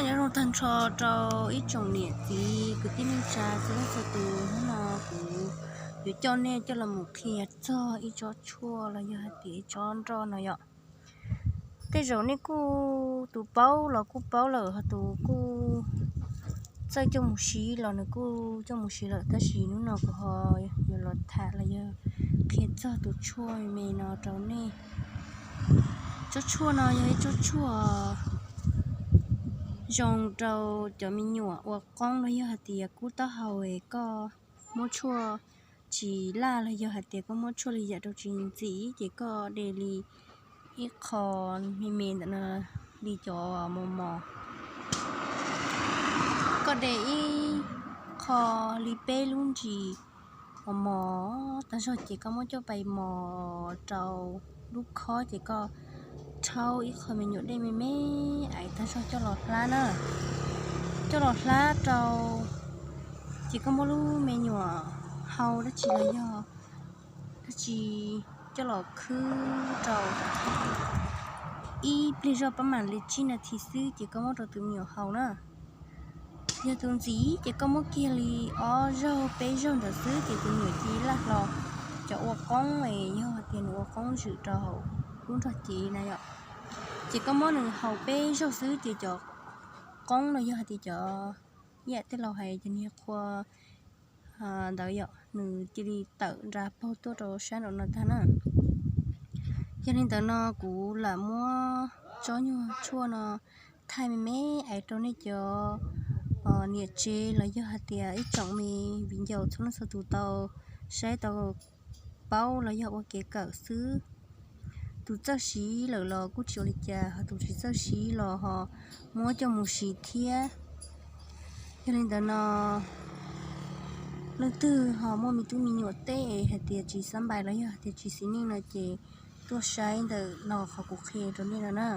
Nyob zoo tag nrho rau ib tsoom niam txiv kwv tij neej tsa txhua leej txhua tus, hnub no kuv yuav coj nej coj los mus qhia txog ib tsob tshuaj los yog hais tias ib tsob nroj no yom. Tej zaum nej kuj, tus paub los kuj paub lawm, ho tus kuj txawj coj mus siv los nws kuj coj mus siv lawm, tab sis hnub no kuv ho yuav los tham los yog qhia txog tus tshuaj me no rau nej. Tsob tshuaj no yog ib tsob tshuaj zoo rau cov me nyuam ua qoob los yog hais tias kub taub hau es koj muab tshuaj tsis laj los yog hais tias koj muab tshuaj li yam rau tsis ntxim ces koj de li ib qho me me ntawm no li cov mos mos. Koj de ib qho li peb lub ntsis mos mos tag zog ces koj muab coj pais mos rau lub khob ces koj rhaub ib qho me nyuam dej me me ais tag zog coj los hlab na. Coj los hlab rau ces koj muab lub me nyuam hau dab tsi los yog dab tsi coj los khwb rau ib pliag zog pab mam li tsib nas this xwb ces koj muab rau tus me nyuam haus na. Yog tus ntxim ces koj muab kiag li ob zaug peb zaug ntawd xwb ces tus me nyuam cia li laj hlo. Cov ua qoob es yog hais tias nws ua qoob zwm rau hauv lub nrog cev na yom, ces koj muab nws haus peb zaug xwb ces cov qoob los yog hais tias cov, ib yam tej laus hais cov niag qhua ntawd yom, nws cia li tawm nra paug tuaj rau sab nraum no tag na. Yog li ntawd no kuv lam muab tsob nyuag tshuaj no thaij me me ais rau nej cov niam tsev los yog hais tias ib tsoom me viv ncaus txhua leej txhua tus tau saib tau paub los yog ua kev kawm xwb. Tus txawj siv lawm los kuj tsis ua li cas, ho tus tsis txawj siv los ho muab coj mus siv thiab. Yog li ntawd no leej twg ho muaj me tub me nyuam tej hais tias tsis xab npais los yog hais tias tsis xis neej no ces tuaj saib ntawm no qhov kuv qhia rau nej no na.